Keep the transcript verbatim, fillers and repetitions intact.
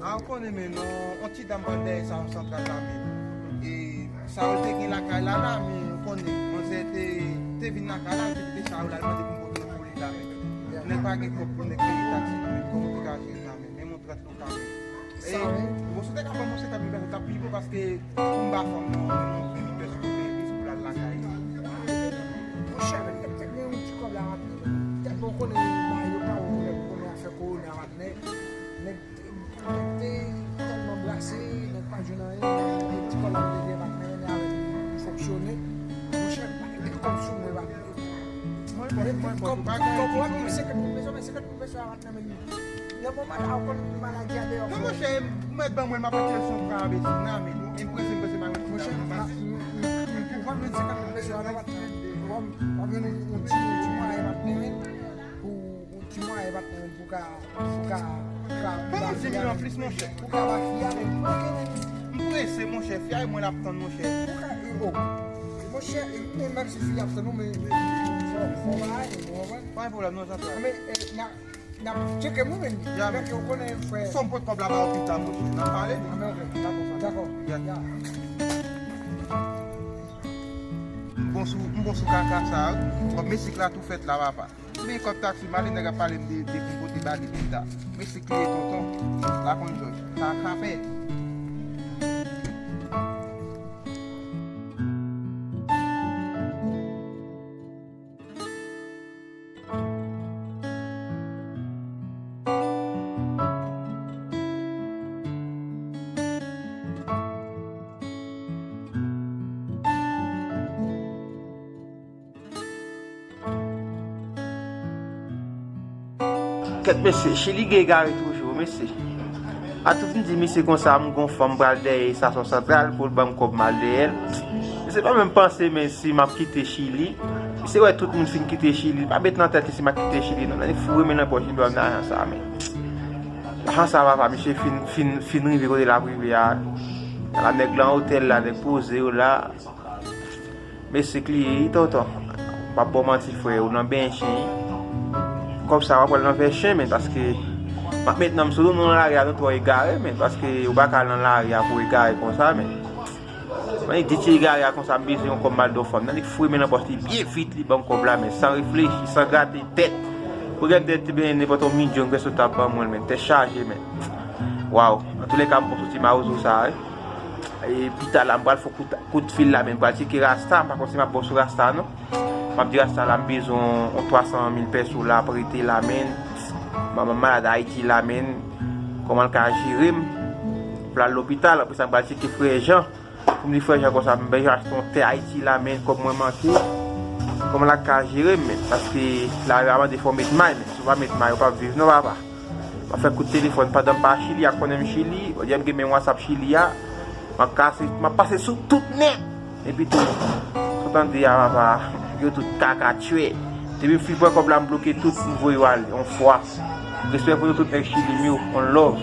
A, ou konnen, men non, yon ti dam pral dèyè Salon Santral la, men. E, Saul te gen lakay la, la, men, ou konnen, manzè te, te vin lakay la, te kite Saul la, li mande pou m pote pou li la, men. Nèg pa gen kòb pou nèg peye taksi, non, men, kòman ou te ka jere la, men, menm yon trant loka, men. E, sa, wi. Bon, si w te ka ban m yon senkant mil pèso, t ap pi bon, paske pou m ba fanm nan, yon, yon, yon pèso pou peye bis pou l al lakay li. Monchè, men, nèg te gen yon ti kòb la rapid. Tèlman w konnen, bagay yo pa wè, ou konnen afè kowona, patnè. Nèg Nèg te tèlman brase, nèg pa t jwenn anyen, nèg ti kòb la te gen pa t menm avèk li fonksyone. Monchè, pa t gen kòb sou mwen, pa t. Mwen, mwen, mwen, mwen, kòb, kòb, kòb, senkant mil pèso, men senkant mil pèso a pa t nan men li. Nan moman la, ou konn maladi a deyò, frè. Non, monchè, mèt ban mwen, m ap retire sou pran anbe sou nan men. M prese, m prese, m al retire. Monchè, m, m, m, m, pou w pa jwenn senkant mil pèso a, nan pa t nan men. W ap, w ap jwenn yon, yon ti, yon ti mwayen pa t nan men. Pou, yon ti mwayen pa t nan men, pou ka Ou ka, ou ka, ou ka ba fi a, men ou ka gen, men. M prese, monchè. Fi a e mwen l ap tann, monchè. Ou ka, e, o. Monchè, e, men menm si fi a ap tann ou, men, men, fò, fò bagay, ou konprann? Pa gen pwoblèm, non, sa fè. Men, e, n a, n ap tcheke mwen, men. Ya, men. Ou konnen, frè. Fò m pot kòb la ba w pita, monchè. N ap pale, men. A, men, ok. Dakò, sa. Dakò. Ya. Ya. M bon sou, m bon sou kaka sa, wi. Bon, mesik la tou fèt la, papa. Men kòb taksi, m ale, nèg ap pale m de, de pou pote ba li pita. Men se kliye tonton, la konn jòj. Sa ka fè. Kèt mesye, Chili gen egare toujou, mesye. A tout m di misye konsa, m gon fanm pral dèyè estasyon santral pou l ban m kòb m al dèyè l. Misye pa menm panse, men si m ap kite Chili. Misye wè tout moun fin kite Chili, li pa met nan tèt li si m ap kite Chili, non, nan li foure men nan pòch li ban m lajan sa, men. Lajan sa, papa, misye fin, fin, fin rive kote l ap rive a. La nèg lan otèl la, nèg poze yo la. Mesye kliye, wi, tonton. M p ap ba w manti, frè, ou nan benyen chen, wi. Kòb sa, w ap pran l nan fè chen, men, paske m ap met nan m sou nou, nou nan lari a, nou twò egare, men, paske ou pa ka al nan lari a pou w egare konsa, men. Mwen di ti egare a konsa, m bezwen yon kòb m al do fanm. Nan li foure men nan pòch li byen vit, li ban m kòb la, men, san reflechi, san grate tèt. Pou gen tèt, te benyen nenpòt yon midyon, gen sou tab ban mwen, men, tèt chaje, men. Waw. Antoulèka, m bon sou ti mawozo sa, wi. E pita la, m pral fè kout, kout fil la, men m pral tcheke Rasta, m pa konn si m ap bon sou Rasta, non. M ap di Rasta la, m bezwen yon twa san mil pèso la, prete la, men. Manman m malad Ayiti la, men. Kòman l ka jere m? M pral lopital, apre sa, m pral tcheke frè Jan. Pou m di frè Jan konsa, m bezwen achte yon tè Ayiti la, men, kòb mwen manke. Kòman l ap ka jere m, men? Paske lari a mande fò w met may, men. Si w pa met may, ou p ap viv, non, papa. M ap fè kout telefòn pandan m pa Chili, a konnen m Chili. Jodi a m gen men WhatsApp Chili a. M ap kase, m ap pase sou tout nèg. Epi tou, sa w tande a, papa, yo tout kaka tchwè. Depi m fin pran kòb la, m bloke tout, m voye yo ale, yon fwa. Respè pou nou tout nèg Chili m yo, on love.